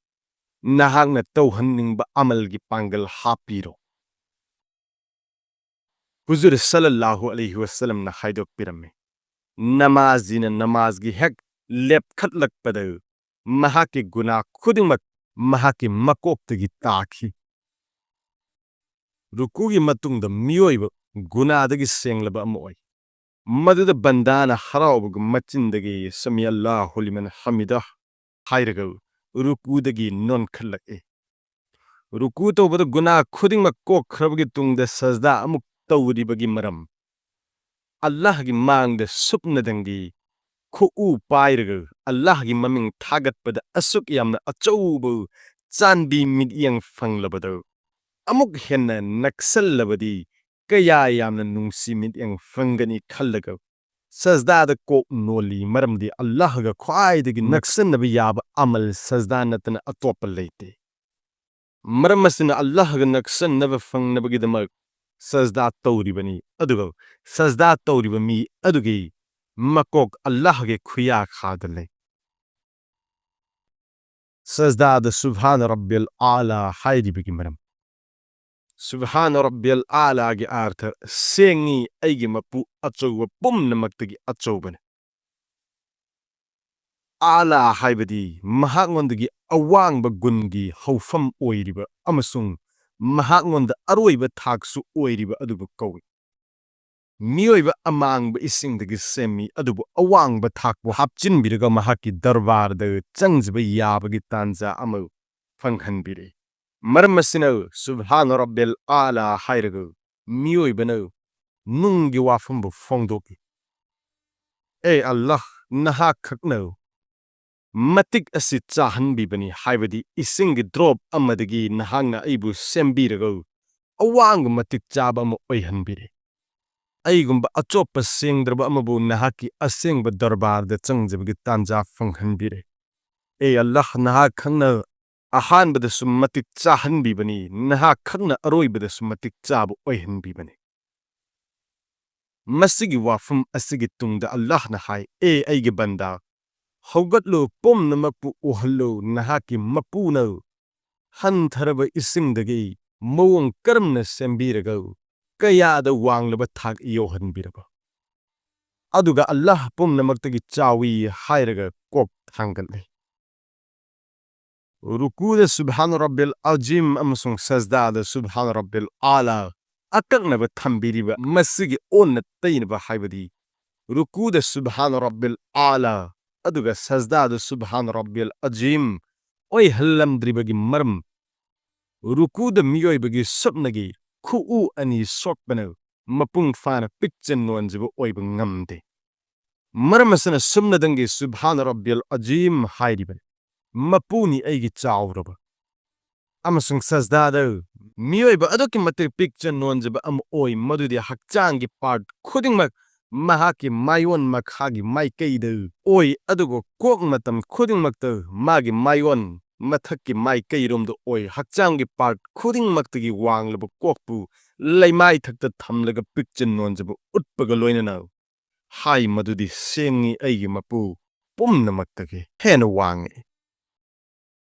ꯅꯍꯥꯛꯅ ꯇꯧꯍꯟꯅꯤꯡꯕ ꯑꯃꯜꯒꯤ ꯄꯥꯡꯒꯜ ꯍꯥꯞꯄꯤꯔꯣ꯫ ꯍꯨꯖꯨꯔ ꯁꯜꯂꯜꯂꯥꯍꯨ ꯑꯂꯩꯍꯤ ꯋꯁꯜꯂꯝꯅ ꯍꯥꯏꯗꯣꯛꯄꯤꯔꯝꯃꯤ, ꯅꯃꯥꯖꯤꯅ ꯅꯃꯥꯖꯒꯤ ꯍꯦꯛ ꯂꯦꯞꯈꯠꯂꯛꯄꯗ ꯃꯍꯥꯛꯀꯤ ꯒꯨꯅꯥ ꯈꯨꯗꯤꯡꯃꯛ ꯃꯍꯥꯛꯀꯤ ꯃꯀꯣꯛꯇꯒꯤ ꯇꯥꯈꯤ꯫ ꯔꯨꯀꯨꯒꯤ ꯃꯇꯨꯡꯗ ꯃꯤꯑꯣꯏꯕ ꯒꯨꯅꯥꯗꯒꯤ ꯁꯦꯡꯂꯕ ꯑꯃ ꯑꯣꯏ꯫ ꯃꯗꯨꯗ ꯕꯟꯗꯥꯅ ꯍꯔꯥꯎꯕꯒ ꯃꯆꯤꯟꯗꯒꯤ "ꯁꯃꯤ ꯑꯜꯂꯥꯍꯨ ꯂꯤꯃꯟ ꯍꯃꯤꯗ" ꯍꯥꯏꯔꯒ ꯔꯨꯀꯨꯗꯒꯤ ꯅꯣꯟꯈꯠꯂꯛꯏ꯫ ꯔꯨꯀꯨ ꯇꯧꯕꯗ ꯒꯨꯅꯥ ꯈꯨꯗꯤꯡꯃꯛ ꯀꯣꯛꯈ꯭ꯔꯕꯒꯤ ꯇꯨꯡꯗ ꯁꯖꯗꯥ ꯑꯃꯨꯛ ꯇꯧꯔꯤꯕꯒꯤ ꯃꯔꯝ, ꯑꯜꯂꯥꯍꯒꯤ ꯃꯥꯡꯗ ꯁꯨꯞꯅꯗꯪꯒꯤ ꯈꯨꯎ ꯄꯥꯏꯔꯒ ꯑꯜꯂꯥꯍꯒꯤ ꯃꯃꯤꯡ ꯊꯥꯒꯠꯄꯗ ꯑꯁꯨꯛ ꯌꯥꯝꯅ ꯑꯆꯧꯕ ꯆꯥꯟꯕꯤ ꯃꯤꯠꯌꯦꯡ ꯐꯪꯂꯕꯗ, ꯑꯃꯨꯛ ꯍꯦꯟꯅ ꯅꯛꯁꯜꯂꯕꯗꯤ ꯀꯌꯥ ꯌꯥꯝꯅ ꯅꯨꯡꯁꯤ ꯃꯤꯠꯌꯦꯡ ꯐꯪꯒꯅꯤ ꯈꯜꯂꯒ ꯁꯖꯗꯥꯗ ꯀꯣꯛ ꯅꯣꯜꯂꯤ, ꯃꯔꯝꯗꯤ ꯑꯜꯂꯥꯍꯒ ꯈ꯭ꯋꯥꯏꯗꯒꯤ ꯅꯛꯁꯟꯅꯕ ꯌꯥꯕ ꯑꯃꯜ ꯁꯖꯗꯥ ꯅꯠꯇꯅ ꯑꯇꯣꯞꯄ ꯂꯩꯇꯦ꯫ ꯃꯔꯝ ꯑꯁꯤꯅ ꯑꯜꯂꯥꯍꯒ ꯅꯛꯁꯟꯅꯕ ꯐꯪꯅꯕꯒꯤꯗꯃꯛ ꯁꯖꯗꯥ ꯇꯧꯔꯤꯕꯅꯤ, ꯑꯗꯨꯒ ꯁꯖꯗꯥ ꯇꯧꯔꯤꯕ ꯃꯤ ꯑꯗꯨꯒꯤ ꯃꯀꯣꯛ ꯑꯜꯂꯥꯍꯒꯤ ꯈꯨꯌꯥꯈꯥꯗ ꯂꯩ꯫ ꯁꯖꯗꯥꯗ "ꯁꯨꯕꯍꯥꯅ ꯔꯕꯤꯌꯜ ꯑꯥꯂꯥ" ꯍꯥꯏꯔꯤꯕꯒꯤ ꯃꯔꯝ꯫ "ꯁꯨꯕꯍꯥꯅ ꯔꯕꯤꯌꯜ ꯑꯥꯂꯥꯒꯤ ꯑꯥꯔꯊ ꯁꯦꯡꯉꯤ, ꯑꯩꯒꯤ ꯃꯄꯨ ꯑꯆꯧꯕ ꯄꯨꯝꯅꯃꯛꯇꯒꯤ ꯑꯆꯧꯕꯅꯤ"꯫ ꯑꯥꯂꯥ ꯍꯥꯏꯕꯗꯤ ꯃꯍꯥꯛꯉꯣꯟꯗꯒꯤ ꯑꯋꯥꯡꯕ ꯒꯨꯟꯒꯤ ꯍꯧꯐꯝ ꯑꯣꯏꯔꯤꯕ ꯑꯃꯁꯨꯡ ꯃꯍꯥꯛꯉꯣꯟꯗ ꯑꯔꯣꯏꯕ ꯊꯥꯛꯁꯨ ꯑꯣꯏꯔꯤꯕ ꯑꯗꯨꯕꯨ ꯀꯧꯏ꯫ ꯃꯤꯑꯣꯏꯕ ꯑꯃꯥꯡꯕ ꯏꯁꯤꯡꯗꯒꯤ ꯁꯦꯝꯃꯤ, ꯑꯗꯨꯕꯨ ꯑꯋꯥꯡꯕ ꯊꯥꯛꯄꯨ ꯍꯥꯞꯆꯤꯟꯕꯤꯔꯒ ꯃꯍꯥꯛꯀꯤ ꯗꯔꯕꯥꯔꯗ ꯆꯪꯖꯕ ꯌꯥꯕꯒꯤ ꯇꯥꯟꯖꯥ ꯑꯃ ꯐꯪꯍꯟꯕꯤꯔꯦ꯫ ꯃꯔꯝ ꯑꯁꯤꯅ "ꯁꯨꯕꯍꯥꯅ ꯔꯕꯤꯌꯜ ꯑꯥꯂꯥ" ꯍꯥꯏꯔꯒ ꯃꯤꯑꯣꯏꯕꯅ ꯅꯨꯡꯒꯤ ꯋꯥꯐꯝꯕꯨ ꯐꯣꯡꯗꯣꯛꯏ꯫ "ꯑꯦ ꯑꯜꯂꯥꯍ, ꯅꯍꯥꯛ ꯈꯛꯅ ꯃꯇꯤꯛ ꯑꯁꯤ ꯆꯥꯍꯟꯕꯤꯕꯅꯤ", ꯍꯥꯏꯕꯗꯤ ꯏꯁꯤꯡꯒꯤ ꯗ꯭ꯔꯣꯞ ꯑꯃꯗꯒꯤ ꯅꯍꯥꯛꯅ ꯑꯩꯕꯨ ꯁꯦꯝꯕꯤꯔꯒ ꯑꯋꯥꯡꯕ ꯃꯇꯤꯛ ꯆꯥꯕ ꯑꯃ ꯑꯣꯏꯍꯟꯕꯤꯔꯦ꯫ ꯑꯩꯒꯨꯝꯕ ꯑꯆꯣꯞꯄ ꯁꯦꯡꯗ꯭ꯔꯕ ꯑꯃꯕꯨ ꯅꯍꯥꯛꯀꯤ ꯑꯁꯦꯡꯕ ꯗꯔꯕꯥꯔꯗ ꯆꯪꯖꯕꯒꯤ ꯇꯥꯟꯖꯥ ꯐꯪꯍꯟꯕꯤꯔꯦ꯫ "ꯑꯦ ꯑꯜꯂꯥꯍ, ꯅꯍꯥꯛ ꯈꯛꯅ ꯑꯍꯥꯟꯕꯗꯁꯨ ꯃꯇꯤꯛ ꯆꯥꯍꯟꯕꯤꯕꯅꯤ, ꯅꯍꯥꯛ ꯈꯛꯅ ꯑꯔꯣꯏꯕꯗꯁꯨ ꯃꯇꯤꯛ ꯆꯥꯕ ꯑꯣꯏꯍꯟꯕꯤꯕꯅꯤ"꯫ ꯃꯁꯤꯒꯤ ꯋꯥꯐꯝ ꯑꯁꯤꯒꯤ ꯇꯨꯡꯗ ꯑꯜꯂꯥꯍꯅ ꯍꯥꯏ, "ꯑꯦ ꯑꯩꯒꯤ ꯕꯟꯗꯥ, ꯍꯧꯒꯠꯂꯨ, ꯄꯨꯝꯅꯃꯛꯄꯨ ꯎꯍꯜꯂꯨ, ꯅꯍꯥꯛꯀꯤ ꯃꯄꯨꯅ ꯍꯟꯊꯔꯕ ꯏꯁꯤꯡꯗꯒꯤ ꯃꯑꯣꯡ ꯀꯔꯝꯅ ꯁꯦꯝꯕꯤꯔꯒ ꯀꯌꯥꯗ ꯋꯥꯡꯂꯕ ꯊꯥꯛ ꯌꯧꯍꯟꯕꯤꯔꯕ? ꯑꯗꯨꯒ ꯑꯜꯂꯥꯍ ꯄꯨꯝꯅꯃꯛꯇꯒꯤ ꯆꯥꯎꯏ ꯍꯥꯏꯔꯒ ꯀꯣꯛ ꯊꯥꯡꯒꯠꯂꯤ꯫ ꯔꯨꯀꯨꯗ ꯁꯨꯕꯍꯥꯟ ꯔꯕꯤꯜ ꯑꯖꯤꯝ ꯑꯃꯁꯨꯡ ꯁꯖꯗꯥꯗ ꯁꯨꯕꯍꯥꯟ ꯔꯕꯤꯜ ꯑꯥꯂꯥ ꯑꯀꯛꯅꯕ ꯊꯝꯕꯤꯔꯤꯕ ꯃꯁꯤꯒꯤ ꯑꯣꯟꯅ ꯇꯩꯅꯕ ꯍꯥꯏꯕꯗꯤ ꯔꯨꯀꯨꯗ ꯁꯨꯕꯍꯥꯟ ꯔꯕꯤꯜ ꯑꯥꯂꯥ ꯑꯗꯨꯒ ꯁꯖꯗꯥꯗ ꯁꯨꯕꯍꯥꯟ ꯔꯕꯤꯜ ꯑꯖꯤꯝ ꯑꯣꯏꯍꯜꯂꯝꯗ꯭ꯔꯤꯕꯒꯤ ꯃꯔꯝ, ꯔꯨꯀꯨꯗ ꯃꯤꯑꯣꯏꯕꯒꯤ ꯁꯨꯞꯅꯒꯤ ꯈꯨꯎ ꯑꯅꯤ ꯁꯣꯛꯄꯅ ꯃꯄꯨꯡ ꯐꯥꯅ ꯄꯤꯛꯆ ꯅꯣꯟꯖꯕ ꯑꯣꯏꯕ ꯉꯝꯗꯦ꯫ ꯃꯔꯝ ꯑꯁꯤꯅ ꯁꯨꯝꯅꯗꯪꯒꯤ ꯁꯨꯕꯍꯥꯟ ꯔꯕꯤꯜ ꯑꯖꯤꯝ ꯍꯥꯏꯔꯤꯕꯅꯤ, "ꯃꯄꯨꯅꯤ ꯑꯩꯒꯤ ꯆꯥꯎꯔꯕ"꯫ ꯑꯃꯁꯨꯡ ꯁꯖꯗꯥꯗ ꯃꯤꯑꯣꯏꯕ ꯑꯗꯨꯛꯀꯤ ꯃꯇꯤꯛ ꯄꯤꯛꯆ ꯅꯣꯟꯖꯕ ꯑꯃ ꯑꯣꯏ, ꯃꯗꯨꯗꯤ ꯍꯛꯆꯥꯡꯒꯤ ꯄꯥꯔꯠ ꯈꯨꯗꯤꯡꯃꯛ ꯃꯍꯥꯛꯀꯤ ꯃꯥꯏꯑꯣꯟ ꯃꯈꯥꯒꯤ ꯃꯥꯏꯀꯩꯗ ꯑꯣꯏ, ꯑꯗꯨꯒ ꯀꯣꯛ ꯃꯇꯝ ꯈꯨꯗꯤꯡꯃꯛꯇ ꯃꯥꯒꯤ ꯃꯥꯏꯑꯣꯟ ꯃꯊꯛꯀꯤ ꯃꯥꯏꯀꯩꯔꯣꯝꯗ ꯑꯣꯏ꯫ ꯍꯛꯆꯥꯡꯒꯤ ꯄꯥꯔꯠ ꯈꯨꯗꯤꯡꯃꯛꯇꯒꯤ ꯋꯥꯡꯂꯕ ꯀꯣꯛꯄꯨ ꯂꯩꯃꯥꯏꯊꯛꯇ ꯊꯝꯂꯒ ꯄꯤꯛꯆ ꯅꯣꯟꯖꯕ ꯎꯠꯄꯒ ꯂꯣꯏꯅꯅ ꯍꯥꯏ ꯃꯗꯨꯗꯤ, "ꯁꯦꯡꯉꯤ ꯑꯩꯒꯤ ꯃꯄꯨ, ꯄꯨꯝꯅꯃꯛꯇꯒꯤ ꯍꯦꯟꯅ ꯋꯥꯡꯉꯤ"꯫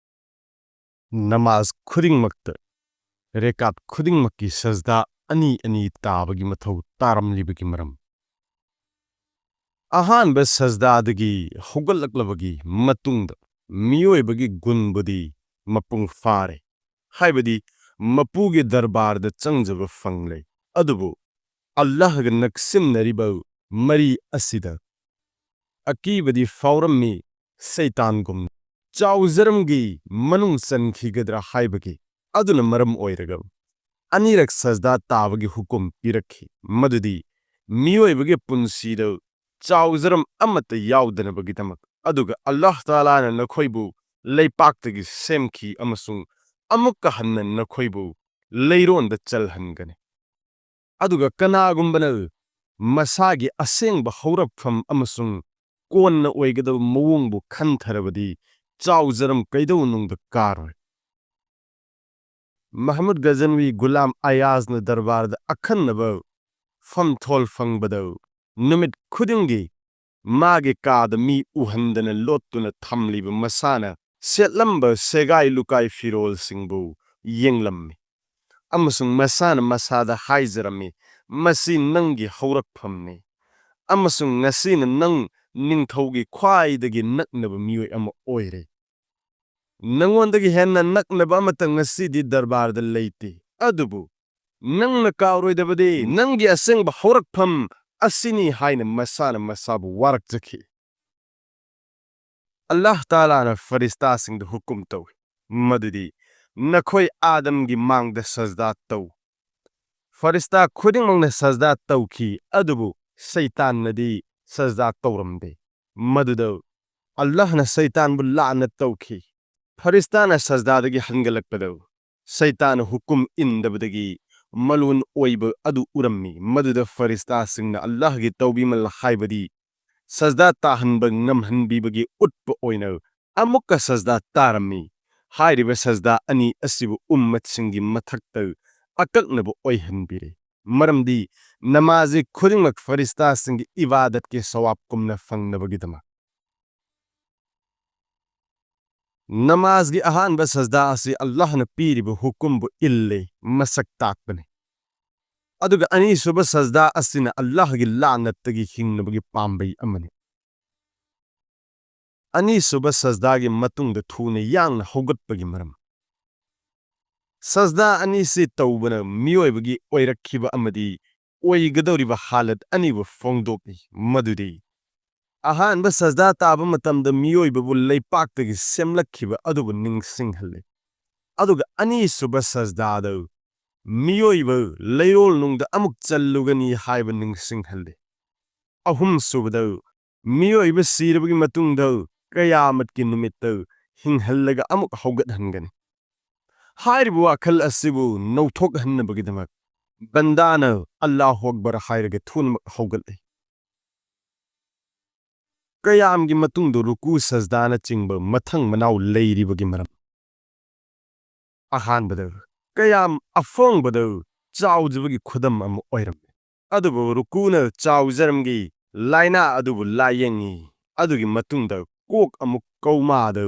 ꯅꯃꯥꯖ ꯈꯨꯗꯤꯡꯃꯛꯇ ꯔꯦꯀꯥꯠ ꯈꯨꯗꯤꯡꯃꯛꯀꯤ ꯁꯖꯗꯥ ꯑꯅꯤ ꯑꯅꯤ ꯇꯥꯕꯒꯤ ꯃꯊꯧ ꯇꯥꯔꯝꯂꯤꯕꯒꯤ ꯃꯔꯝ꯫ ꯑꯍꯥꯟꯕ ꯁꯖꯗꯥꯗꯒꯤ ꯍꯧꯒꯠꯂꯛꯂꯕꯒꯤ ꯃꯇꯨꯡꯗ ꯃꯤꯑꯣꯏꯕꯒꯤ ꯒꯨꯟꯕꯨꯗꯤ ꯃꯄꯨꯡ ꯐꯥꯔꯦ, ꯍꯥꯏꯕꯗꯤ ꯃꯄꯨꯒꯤ ꯗꯔꯕꯥꯔꯗ ꯆꯪꯖꯕ ꯐꯪꯂꯦ꯫ ꯑꯗꯨꯕꯨ ꯑꯜꯂꯥꯍꯒ ꯅꯛꯁꯤꯟꯅꯔꯤꯕ ꯃꯔꯤ ꯑꯁꯤꯗ ꯑꯀꯤꯕꯗꯤ ꯐꯥꯎꯔꯝꯃꯤ, ꯁꯩꯇꯥꯟꯒꯨꯝ ꯆꯥꯎꯖꯔꯝꯒꯤ ꯃꯅꯨꯡ ꯆꯟꯈꯤꯒꯗ꯭ꯔꯥ ꯍꯥꯏꯕꯒꯤ꯫ ꯑꯗꯨꯅ ꯃꯔꯝ ꯑꯣꯏꯔꯒ ꯑꯅꯤꯔꯛ ꯁꯖꯗꯥ ꯇꯥꯕꯒꯤ ꯍꯨꯀꯨꯝ ꯄꯤꯔꯛꯈꯤ, ꯃꯗꯨꯗꯤ ꯃꯤꯑꯣꯏꯕꯒꯤ ꯄꯨꯟꯁꯤꯗ ꯆꯥꯎꯖꯔꯝ ꯑꯃꯠꯇ ꯌꯥꯎꯗꯅꯕꯒꯤꯗꯃꯛ꯫ ꯑꯗꯨꯒ ꯑꯜꯂꯥꯍ ꯇꯥꯂꯥꯅ ꯅꯈꯣꯏꯕꯨ ꯂꯩꯄꯥꯛꯇꯒꯤ ꯁꯦꯝꯈꯤ ꯑꯃꯁꯨꯡ ꯑꯃꯨꯛꯀ ꯍꯟꯅ ꯅꯈꯣꯏꯕꯨ ꯂꯩꯔꯣꯟꯗ ꯆꯜꯍꯟꯒꯅꯤ꯫ ꯑꯗꯨꯒ ꯀꯅꯥꯒꯨꯝꯕꯅ ꯃꯁꯥꯒꯤ ꯑꯁꯦꯡꯕ ꯍꯧꯔꯛꯐꯝ ꯑꯃꯁꯨꯡ ꯀꯣꯟꯅ ꯑꯣꯏꯒꯗꯕ ꯃꯑꯣꯡꯕꯨ ꯈꯟꯊꯔꯕꯗꯤ ꯆꯥꯎꯖꯔꯝ ꯀꯩꯗꯧꯅꯨꯡꯗ ꯀꯥꯔꯣꯏ꯫ ꯃꯍꯃꯨꯗ ꯒꯖꯟꯋꯤ ꯒꯨꯂꯥꯝ ꯑꯌꯥꯖꯅ ꯗꯔꯕꯥꯔꯗ ꯑꯈꯟꯅꯕ ꯐꯝꯊꯣꯜ ꯐꯪꯕꯗ ꯅꯨꯃꯤꯠ ꯈꯨꯗꯤꯡꯒꯤ ꯃꯥꯒꯤ ꯀꯥꯗ ꯃꯤ ꯎꯍꯟꯗꯅ ꯂꯣꯠꯇꯨꯅ ꯊꯝꯂꯤꯕ ꯃꯁꯥꯅ ꯁꯦꯠꯂꯝꯕ ꯁꯦꯒꯥꯏ ꯂꯨꯀꯥꯏ ꯐꯤꯔꯣꯜꯁꯤꯡꯕꯨ ꯌꯦꯡꯂꯝꯃꯤ, ꯑꯃꯁꯨꯡ ꯃꯁꯥꯅ ꯃꯁꯥꯗ ꯍꯥꯏꯖꯔꯝꯃꯤ, "ꯃꯁꯤ ꯅꯪꯒꯤ ꯍꯧꯔꯛꯐꯝꯅꯤ, ꯑꯃꯁꯨꯡ ꯉꯁꯤꯅ ꯅꯪ ꯅꯤꯡꯊꯧꯒꯤ ꯈ꯭ꯋꯥꯏꯗꯒꯤ ꯅꯛꯅꯕ ꯃꯤꯑꯣꯏ ꯑꯃ ꯑꯣꯏꯔꯦ꯫ ꯅꯉꯣꯟꯗꯒꯤ ꯍꯦꯟꯅ ꯅꯛꯅꯕ ꯑꯃꯠꯇ ꯉꯁꯤꯗꯤ ꯗꯔꯕꯥꯔꯗ ꯂꯩꯇꯦ꯫ ꯑꯗꯨꯕꯨ ꯅꯪꯅ ꯀꯥꯎꯔꯣꯏꯗꯕꯗꯤ ꯅꯪꯒꯤ ꯑꯁꯦꯡꯕ ꯍꯧꯔꯛꯐꯝ ꯑꯁꯤꯅꯤ" ꯍꯥꯏꯅ ꯃꯁꯥꯅ ꯃꯁꯥꯕꯨ ꯋꯥꯔꯛꯆꯈꯤ꯫ ꯑꯜꯂꯥꯍ ꯇꯥꯂꯥꯅ ꯐꯔꯤꯁꯇꯥꯁꯤꯡꯗ ꯍꯨꯀꯨꯝ ꯇꯧꯏ ꯃꯗꯨꯗꯤ, "ꯅꯈꯣꯏ ꯑꯥꯗꯝꯒꯤ ꯃꯥꯡꯗ ꯁꯖꯗꯥ ꯇꯧ"꯫ ꯐꯔꯤꯁꯇꯥ ꯈꯨꯗꯤꯡꯃꯛꯅ ꯁꯖꯗꯥ ꯇꯧꯈꯤ, ꯑꯗꯨꯕꯨ ꯁꯩꯇꯥꯟꯅꯗꯤ ꯁꯖꯗꯥ ꯇꯧꯔꯝꯗꯦ꯫ ꯃꯗꯨꯗ ꯑꯜꯂꯥꯍꯅ ꯁꯩꯇꯥꯟꯕꯨ ꯂꯥꯟꯅ ꯇꯧꯈꯤ꯫ ꯐꯔꯤꯁꯇꯥꯅ ꯁꯖꯗꯥꯗꯒꯤ ꯍꯟꯒꯠꯂꯛꯄꯗ ꯁꯩꯇꯥꯟꯅ ꯍꯨꯀꯨꯝ ꯏꯟꯗꯕꯗꯒꯤ ꯃꯂꯣꯟ ꯑꯣꯏꯕ ꯑꯗꯨ ꯎꯔꯝꯃꯤ꯫ ꯃꯗꯨꯗ ꯐꯔꯤꯁꯇꯥꯁꯤꯡꯅ ꯑꯜꯂꯥꯍꯒꯤ ꯇꯧꯕꯤꯃꯜ, ꯍꯥꯏꯕꯗꯤ ꯁꯖꯗꯥ ꯇꯥꯍꯟꯕ ꯉꯝꯍꯟꯕꯤꯕꯒꯤ ꯎꯠꯄ ꯑꯣꯏꯅ ꯑꯃꯨꯛꯀ ꯁꯖꯗꯥ ꯇꯥꯔꯝꯃꯤ꯫ ꯍꯥꯏꯔꯤꯕ ꯁꯖꯗꯥ ꯑꯅꯤ ꯑꯁꯤꯕꯨ ꯎꯝꯃꯠꯁꯤꯡꯒꯤ ꯃꯊꯛꯇ ꯑꯀꯛꯅꯕ ꯑꯣꯏꯍꯟꯕꯤꯔꯦ, ꯃꯔꯝꯗꯤ ꯅꯃꯥꯖꯤ ꯈꯨꯗꯤꯡꯃꯛ ꯐꯔꯤꯁꯇꯥꯁꯤꯡꯒꯤ ꯏꯕꯥꯗꯠꯀꯤ ꯁꯋꯥꯕ ꯀꯨꯝꯅ ꯐꯪꯅꯕꯒꯤꯗꯃꯛ꯫ ꯅꯃꯥꯖꯒꯤ ꯑꯍꯥꯟꯕ ꯁꯖꯗꯥ ꯑꯁꯤ ꯑꯜꯂꯥꯍꯅ ꯄꯤꯔꯤꯕ ꯍꯨꯀꯨꯝꯕꯨ ꯏꯜꯂꯦ, ꯃꯁꯛ ꯇꯥꯛꯄꯅꯤ꯫ ꯑꯗꯨꯒ ꯑꯅꯤꯁꯨꯕ ꯁꯖꯗꯥ ꯑꯁꯤꯅ ꯑꯜꯂꯥꯍꯒꯤ ꯂꯥꯅꯠꯇꯒꯤ ꯍꯤꯡꯅꯕꯒꯤ ꯄꯥꯝꯕꯩ ꯑꯃꯅꯤ꯫ ꯑꯅꯤꯁꯨꯕ ꯁꯖꯗꯥꯒꯤ ꯃꯇꯨꯡꯗ ꯊꯨꯅ ꯌꯥꯡꯅ ꯍꯧꯒꯠꯄꯒꯤ ꯃꯔꯝ꯫ ꯁꯖꯗꯥ ꯑꯅꯤꯁꯤ ꯇꯧꯕꯅ ꯃꯤꯑꯣꯏꯕꯒꯤ ꯑꯣꯏꯔꯛꯈꯤꯕ ꯑꯃꯗꯤ ꯑꯣꯏꯒꯗꯧꯔꯤꯕ ꯍꯥꯂꯠ ꯑꯅꯤꯕꯨ ꯐꯣꯡꯗꯣꯛꯏ, ꯃꯗꯨꯗꯤ ꯑꯍꯥꯟꯕ ꯁꯖꯗꯥ ꯇꯥꯕ ꯃꯇꯝꯗ ꯃꯤꯑꯣꯏꯕꯕꯨ ꯂꯩꯄꯥꯛꯇꯒꯤ ꯁꯦꯝꯂꯛꯈꯤꯕ ꯑꯗꯨꯕꯨ ꯅꯤꯡꯁꯤꯡꯍꯜꯂꯤ, ꯑꯗꯨꯒ ꯑꯅꯤꯁꯨꯕ ꯁꯖꯗꯥꯗ ꯃꯤꯑꯣꯏꯕ ꯂꯩꯔꯣꯜꯅꯨꯡꯗ ꯑꯃꯨꯛ ꯆꯜꯂꯨꯒꯅꯤ ꯍꯥꯏꯕ ꯅꯤꯡꯁꯤꯡꯍꯜꯂꯤ꯫ ꯑꯍꯨꯝꯁꯨꯕꯗ, ꯃꯤꯑꯣꯏꯕ ꯁꯤꯔꯕꯒꯤ ꯃꯇꯨꯡꯗ ꯀꯌꯥꯃꯠꯀꯤ ꯅꯨꯃꯤꯠꯇ ꯍꯤꯡꯍꯜꯂꯒ ꯑꯃꯨꯛ ꯍꯧꯒꯠꯍꯟꯒꯅꯤ꯫ ꯍꯥꯏꯔꯤꯕ ꯋꯥꯈꯜ ꯑꯁꯤꯕꯨ ꯅꯧꯊꯣꯛꯍꯟꯅꯕꯒꯤꯗꯃꯛ ꯕꯟꯗꯥꯅ "ꯑꯜꯂꯥꯍꯨ ꯑꯛꯕꯔ" ꯍꯥꯏꯔꯒ ꯊꯨꯅꯃꯛ ꯍꯧꯒꯠꯂꯤ꯫ ꯀꯌꯥꯝꯒꯤ ꯃꯇꯨꯡꯗ ꯔꯨꯀꯨ, ꯁꯖꯗꯥꯅꯆꯤꯡꯕ ꯃꯊꯪ ꯃꯅꯥꯎ ꯂꯩꯔꯤꯕꯒꯤ ꯃꯔꯝ꯫ ꯑꯍꯥꯟꯕꯗ, ꯀꯌꯥꯝ ꯑꯐꯣꯡꯕꯗ ꯆꯥꯎꯖꯕꯒꯤ ꯈꯨꯗꯝ ꯑꯃ ꯑꯣꯏꯔꯝꯃꯤ꯫ ꯑꯗꯨꯕꯨ ꯔꯨꯀꯨꯅ ꯆꯥꯎꯖꯔꯝꯒꯤ ꯂꯥꯏꯅꯥ ꯑꯗꯨꯕꯨ ꯂꯥꯏꯌꯦꯡꯉꯤ꯫ ꯑꯗꯨꯒꯤ ꯃꯇꯨꯡꯗ ꯀꯣꯛ ꯑꯃꯨꯛ ꯀꯧꯃꯥꯗ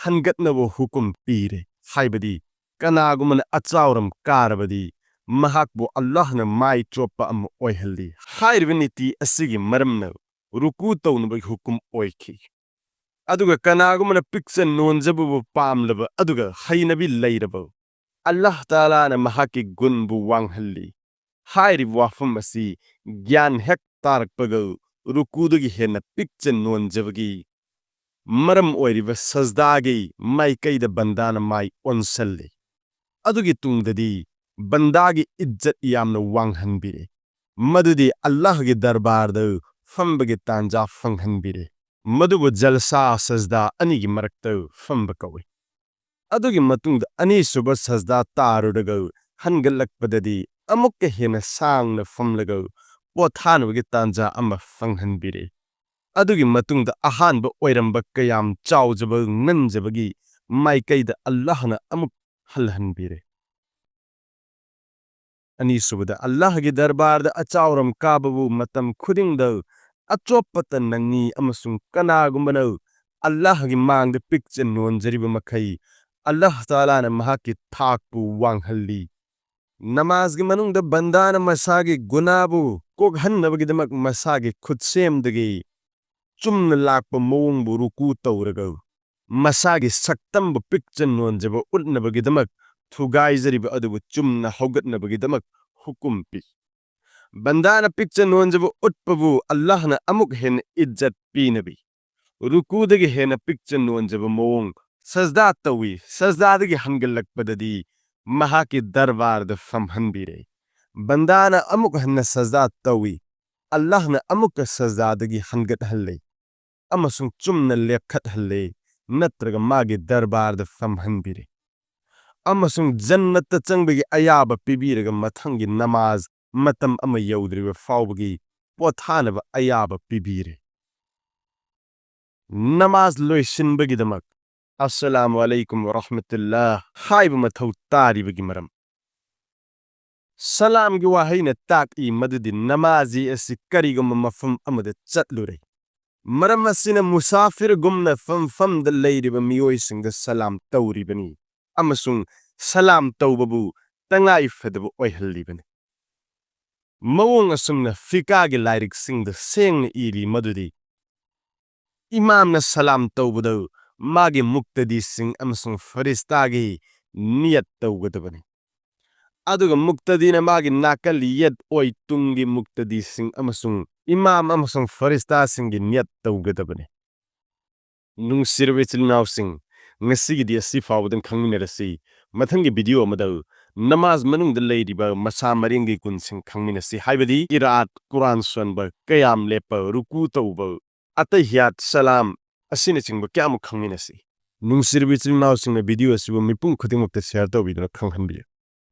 ꯍꯟꯒꯠꯅꯕ ꯍꯨꯀꯨꯝ ꯄꯤꯔꯦ꯫ ꯍꯥꯏꯕꯗꯤ, ꯀꯅꯥꯒꯨꯝꯕꯅ ꯑꯆꯥꯎꯔꯝ ꯀꯥꯔꯕꯗꯤ, ꯃꯍꯥꯛꯄꯨ ꯑꯜꯂꯥꯍꯅ ꯃꯥꯏ ꯆꯣꯞꯄ ꯑꯃ ꯑꯣꯏꯍꯜꯂꯤ꯫ ꯍꯥꯏꯔꯤꯕ ꯅꯤꯇꯤ ꯑꯁꯤꯒꯤ ꯃꯔꯝꯅ ꯔꯨꯀꯨ ꯇꯧꯅꯕꯒꯤ ꯍꯨꯀꯨꯝ ꯑꯣꯏꯈꯤ꯫ ꯑꯗꯨꯒ ꯀꯅꯥꯒꯨꯝꯕꯅ ꯄꯤꯛꯆ ꯅꯣꯟꯖꯕꯕꯨ ꯄꯥꯝꯂꯕ ꯑꯗꯨꯒ ꯍꯩꯅꯕꯤ ꯂꯩꯔꯕ, ꯑꯜꯂꯥꯍ ꯇꯥꯂꯥꯅ ꯃꯍꯥꯛꯀꯤ ꯒꯨꯟꯕꯨ ꯋꯥꯡꯍꯜꯂꯤ꯫ ꯍꯥꯏꯔꯤꯕ ꯋꯥꯐꯝ ꯑꯁꯤ ꯒ꯭ꯌꯥꯟ ꯍꯦꯛ ꯇꯥꯔꯛꯄꯒ ꯔꯨꯀꯨꯗꯒꯤ ꯍꯦꯟꯅ ꯄꯤꯛꯆ ꯅꯣꯟꯖꯕꯒꯤ ꯃꯔꯝ ꯑꯣꯏꯔꯤꯕ ꯁꯖꯗꯥꯒꯤ ꯃꯥꯏꯀꯩꯗ ꯕꯟꯗꯥꯅ ꯃꯥꯏ ꯑꯣꯟꯁꯜꯂꯤ꯫ ꯑꯗꯨꯒꯤ ꯇꯨꯡꯗꯗꯤ ꯕꯟꯗꯥꯒꯤ ꯏꯖꯠ ꯌꯥꯝꯅ ꯋꯥꯡꯍꯟꯕꯤꯔꯦ꯫ ꯃꯗꯨꯗꯤ ꯑꯜꯂꯥꯍꯒꯤ ꯗꯔꯕꯥꯔꯗ ꯐꯝꯕꯒꯤ ꯇꯥꯟꯖꯥ ꯐꯪꯍꯟꯕꯤꯔꯦ꯫ ꯃꯗꯨꯕꯨ ꯖꯜꯁꯥ ꯁꯖꯗꯥ ꯑꯅꯤꯒꯤ ꯃꯔꯛꯇ ꯐꯝꯕ ꯀꯧꯏ꯫ ꯑꯗꯨꯒꯤ ꯃꯇꯨꯡꯗ ꯑꯅꯤꯁꯨꯕ ꯁꯖꯗꯥ ꯇꯥꯔꯨꯔꯒ ꯍꯟꯒꯠꯂꯛꯄꯗꯗꯤ ꯑꯃꯨꯛꯀ ꯍꯦꯟꯅ ꯁꯥꯡꯅ ꯐꯝꯂꯒ ꯄꯣꯊꯥꯅꯕꯒꯤ ꯇꯥꯟꯖꯥ ꯑꯃ ꯐꯪꯍꯟꯕꯤꯔꯦ꯫ ꯑꯗꯨꯒꯤ ꯃꯇꯨꯡꯗ ꯑꯍꯥꯟꯕ ꯑꯣꯏꯔꯝꯕ ꯀꯌꯥꯝ ꯆꯥꯎꯖꯕ ꯉꯟꯖꯕꯒꯤ ꯃꯥꯏꯀꯩꯗ ꯑꯜꯂꯥꯍꯅ ꯑꯃꯨꯛ ꯍꯜꯍꯟꯕꯤꯔꯦ꯫ ꯑꯅꯤꯁꯨꯕꯗ, ꯑꯜꯂꯥꯍꯒꯤ ꯗꯔꯕꯥꯔꯗ ꯑꯆꯥꯎꯔꯝ ꯀꯥꯕꯕꯨ ꯃꯇꯝ ꯈꯨꯗꯤꯡꯗ ꯑꯆꯣꯞꯄꯇ ꯅꯪꯉꯤ ꯑꯃꯁꯨꯡ ꯀꯅꯥꯒꯨꯝꯕꯅ ꯑꯜꯂꯥꯍꯒꯤ ꯃꯥꯡꯗ ꯄꯤꯛꯆ ꯅꯣꯟꯖꯔꯤꯕ ꯃꯈꯩ, ꯑꯜꯂꯥꯍ ꯇꯥꯂꯥꯅ ꯃꯍꯥꯛꯀꯤ ꯊꯥꯛꯄꯨ ꯋꯥꯡꯍꯜꯂꯤ꯫ ꯅꯃꯥꯖꯒꯤ ꯃꯅꯨꯡꯗ ꯕꯟꯗꯥꯅ ꯃꯁꯥꯒꯤ ꯒꯨꯅꯥꯕꯨ ꯀꯣꯛꯍꯟꯅꯕꯒꯤꯗꯃꯛ ꯃꯁꯥꯒꯤ ꯈꯨꯠꯁꯦꯝꯗꯒꯤ ꯆꯨꯝꯅ ꯂꯥꯛꯄ ꯃꯑꯣꯡꯕꯨ ꯔꯨꯀꯨ ꯇꯧꯔꯒ, ꯃꯁꯥꯒꯤ ꯁꯛꯇꯝꯕꯨ ꯄꯤꯛꯆ ꯅꯣꯟꯖꯕ ꯎꯠꯅꯕꯒꯤꯗꯃꯛ ꯊꯨꯒꯥꯏꯖꯔꯤꯕ ꯑꯗꯨꯕꯨ ꯆꯨꯝꯅ ꯍꯧꯒꯠꯅꯕꯒꯤꯗꯃꯛ ꯍꯨꯀꯨꯝ ꯄꯤ꯫ ꯕꯟꯗꯥꯅ ꯄꯤꯛꯆ ꯅꯣꯟꯖꯕ ꯎꯠꯄꯕꯨ ꯑꯜꯂꯥꯍꯅ ꯑꯃꯨꯛ ꯍꯦꯟꯅ ꯏꯖꯠ ꯄꯤꯅꯕꯤ ꯔꯨꯀꯨꯗꯒꯤ ꯍꯦꯟꯅ ꯄꯤꯛꯆ ꯅꯣꯟꯖꯕ ꯃꯑꯣꯡ ꯁꯖꯗꯥ ꯇꯧꯏ꯫ ꯁꯖꯗꯥꯗꯒꯤ ꯍꯟꯒꯠꯂꯛꯄꯗꯗꯤ ꯃꯍꯥꯛꯀꯤ ꯗꯔꯕꯥꯔꯗ ꯐꯝꯍꯟꯕꯤꯔꯦ꯫ ꯕꯟꯗꯥꯅ ꯑꯃꯨꯛ ꯍꯟꯅ ꯁꯖꯗꯥ ꯇꯧꯏ꯫ ꯑꯜꯂꯥꯍꯅ ꯑꯃꯨꯛꯀ ꯁꯖꯗꯥꯗꯒꯤ ꯍꯟꯒꯠꯍꯜꯂꯦ ꯑꯃꯁꯨꯡ ꯆꯨꯝꯅ ꯂꯦꯞꯈꯠꯍꯜꯂꯦ, ꯅꯠꯇ꯭ꯔꯒ ꯃꯥꯒꯤ ꯗꯔꯕꯥꯔꯗ ꯐꯝꯍꯟꯕꯤꯔꯦ꯫ ꯑꯃꯁꯨꯡ ꯖꯟꯅꯠꯇ ꯆꯪꯕꯒꯤ ꯑꯌꯥꯕ ꯄꯤꯕꯤꯔꯒ ꯃꯊꯪꯒꯤ ꯅꯃꯥꯖ ꯃꯇꯝ ꯑꯃ ꯌꯧꯗ꯭ꯔꯤꯕ ꯐꯥꯎꯕꯒꯤ ꯄꯣꯊꯥꯅꯕ ꯑꯌꯥꯕ ꯄꯤꯕꯤꯔꯦ꯫ ꯅꯃꯥꯖ ꯂꯣꯏꯁꯤꯟꯕꯒꯤꯗꯃꯛ "ꯑꯁꯂꯥꯃꯨ ꯑꯂꯩꯀꯨꯝ ꯋꯔꯍꯃꯇꯨꯜꯂꯥꯍ" ꯍꯥꯏꯕ ꯃꯊꯧ ꯇꯥꯔꯤꯕꯒꯤ ꯃꯔꯝ꯫ ꯁꯂꯥꯝꯒꯤ ꯋꯥꯍꯩꯅ ꯇꯥꯛꯏ ꯃꯗꯨꯗꯤ ꯅꯃꯥꯖꯤ ꯑꯁꯤ ꯀꯔꯤꯒꯨꯝꯕ ꯃꯐꯝ ꯑꯃꯗ ꯆꯠꯂꯨꯔꯦ, ꯃꯔꯝ ꯑꯁꯤꯅ ꯃꯨꯁꯥꯐꯤꯔꯒꯨꯝꯅ ꯐꯝꯐꯝꯗ ꯂꯩꯔꯤꯕ ꯃꯤꯑꯣꯏꯁꯤꯡꯗ ꯁꯂꯥꯝ ꯇꯧꯔꯤꯕꯅꯤ ꯑꯃꯁꯨꯡ ꯁꯂꯥꯝ ꯇꯧꯕꯕꯨ ꯇꯉꯥꯏ ꯐꯗꯕ ꯑꯣꯏꯍꯜꯂꯤꯕꯅꯤ꯫ ꯃꯑꯣꯡ ꯑꯁꯨꯝꯅ ꯐꯤꯀꯥꯒꯤ ꯂꯥꯏꯔꯤꯛꯁꯤꯡꯗ ꯁꯦꯡꯅ ꯏꯔꯤ ꯃꯗꯨꯗꯤ ꯏꯃꯥꯝꯅ ꯁꯂꯥꯝ ꯇꯧꯕꯗ ꯃꯥꯒꯤ ꯃꯨꯛꯇꯗꯤꯁꯤꯡ ꯑꯃꯁꯨꯡ ꯐꯔꯤꯁꯇꯥꯒꯤ ꯅꯤꯌꯠ ꯇꯧꯒꯗꯕꯅꯤ꯫ ꯑꯗꯨꯒ ꯃꯨꯛꯇꯗꯤꯅ ꯃꯥꯒꯤ ꯅꯥꯀꯜ ꯌꯦꯠ ꯑꯣꯏ ꯇꯨꯡꯒꯤ ꯃꯨꯛꯇꯗꯤꯁꯤꯡ ꯑꯃꯁꯨꯡ ꯏꯃꯥꯝ ꯑꯃꯁꯨꯡ ꯐꯔꯤꯁꯇꯥꯁꯤꯡꯒꯤ ꯅꯤꯌꯠ ꯇꯧꯒꯗꯕꯅꯤ꯫ ꯅꯨꯡꯁꯤꯔꯕ ꯏꯆꯤꯜ ꯏꯅꯥꯎꯁꯤꯡ, ꯉꯁꯤꯒꯤꯗꯤ ꯑꯁꯤ ꯐꯥꯎꯕꯗꯪ ꯈꯪꯃꯤꯟꯅꯔꯁꯤ꯫ ꯃꯊꯪꯒꯤ ꯚꯤꯗꯤꯑꯣ ꯑꯃꯗ ꯅꯃꯥꯖ ꯃꯅꯨꯡꯗ ꯂꯩꯔꯤꯕ ꯃꯁꯥ ꯃꯔꯦꯡꯒꯤ ꯒꯨꯟꯁꯤꯡ ꯈꯪꯃꯤꯟꯅꯁꯤ, ꯍꯥꯏꯕꯗꯤ ꯏꯔꯥꯠ, ꯀꯨꯔꯥꯟ ꯁꯣꯟꯕ, ꯀꯌꯥꯝ ꯂꯦꯞꯄ, ꯔꯨꯀꯨ ꯇꯧꯕ, ꯑꯇꯍꯤꯌꯥꯠ, ꯁꯂꯥꯝ ꯑꯁꯤꯅꯆꯤꯡꯕ ꯀꯌꯥ ꯑꯃ ꯈꯪꯃꯤꯟꯅꯁꯤ꯫ ꯅꯨꯡꯁꯤꯔꯕ ꯏꯆꯤꯜ ꯏꯅꯥꯎꯁꯤꯡꯅ ꯚꯤꯗꯤꯑꯣ ꯑꯁꯤꯕꯨ ꯃꯤꯄꯨꯝ ꯈꯨꯗꯤꯡꯃꯛꯇ ꯁꯤꯌꯔ ꯇꯧꯕꯤꯗꯨꯅ ꯈꯪꯍꯟꯕꯤꯌꯨ꯫